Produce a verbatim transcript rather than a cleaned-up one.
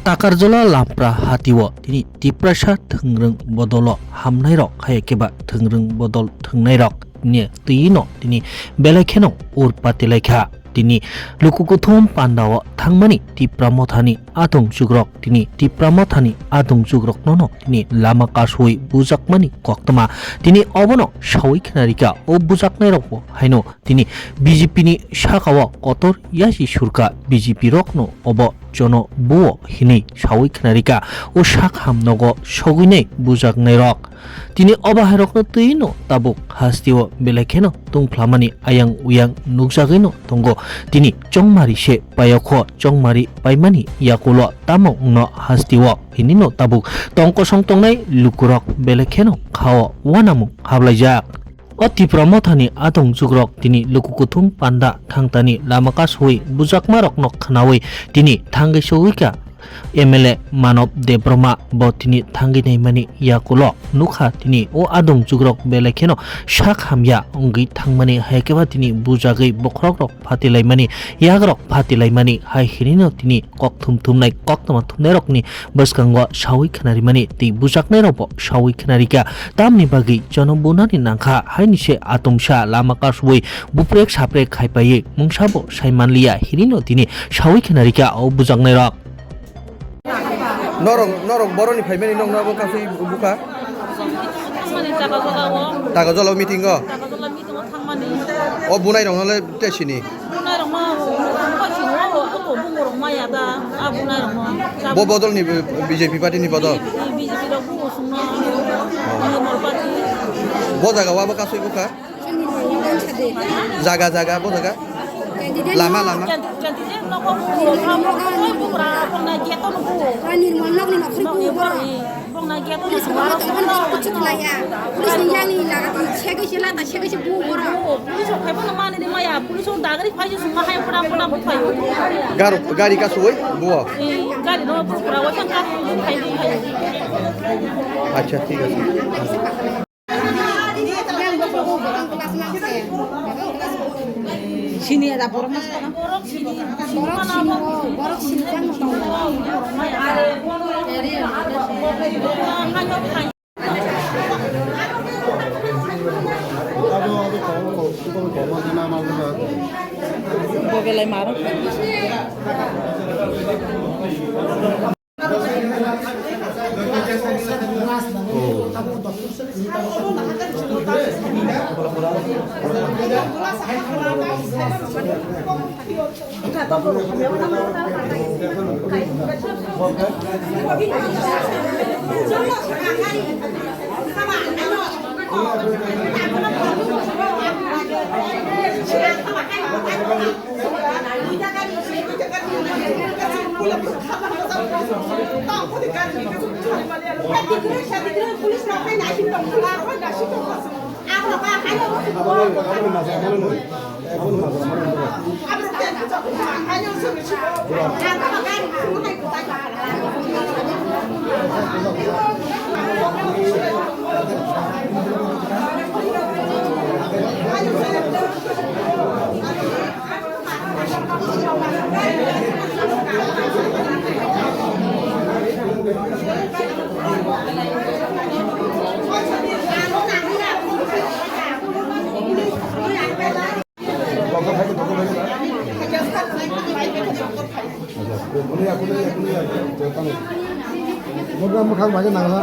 Takarjala Lampra hatio tini Tiprasa thwngrwng bodolo hamnairok hai khe ba thwngrwng bodol thwngnairok ni twi no tini belai kheno ur patilaikha. Tini luku kuthum pandao thangmani Tipra Mothani adong jugrok tini Tipra Mothani adong jugrokno no tini lama kasui bujakmani koktwma tini obono saui khnarika. O bujaknairokbo haino tini B J P ni sakao kotor yasi surka B J P rokno obo jono buo hinwi saui khnarika. O sak ham nogo sogwinai bujaknairok. Tini obo hairokno twi no tabuk hasteo belai kheno tungphlamani ayang uyang nukjagwi no tongo. Tini chongmari se payokho chongmari paimani yakulo tamo wngno hasteo hinwi no tabuk tong kosong tongnai lukurok belai kheno khao uanamung hablaijak. O Tipra Mothani adong jugrok tini luku kuthum panda thangtani lama kasui bujakmarokno khnaui tini thangwi sogwikha. M L A Manob Debbarma bo tini thangwi naimani yakulo nukha tini o adong jugrok belai kheno sak hamya wngwi thangmani hai khe ba tini bujagwi bokhorokrok phatilaimani yagrok phatilaimani hai hinwi no tini kok thum thumnai koktwma thumnairokni bwskango saui khnarimani tei bujaknairokbo saui khnarikha. Tamni bagwi jono bunani nangkha haini se atomsa lama kasui buprek saprek khaipaiwi mungsabo saimanliya hinwi no tini saui khnarikha o bujaknairok. Norok, norok boroni phaimani nokno abo kasui bukha? Thangmani Takarjala o. Takarjala o meeting o? Takarjala meeting o thangmani. O bunai rokno le te sini? Bunai rokno, o, o, o, o, o, bungo rok maya da, a bunai rokno. Bo bodol ni B J P party ni bodol? B J P rok bungo sungno. Normal party. Bo jaga o abo kasui bukha? Jaga, jaga, bo jaga? Lama, lama. Garo, gari kasui, buo? Acha, thik ase. Sini ada borok mas kono. Borok sini, borok sini kan. Bo belai maro. Bwkha mwkhang bai khe nangla.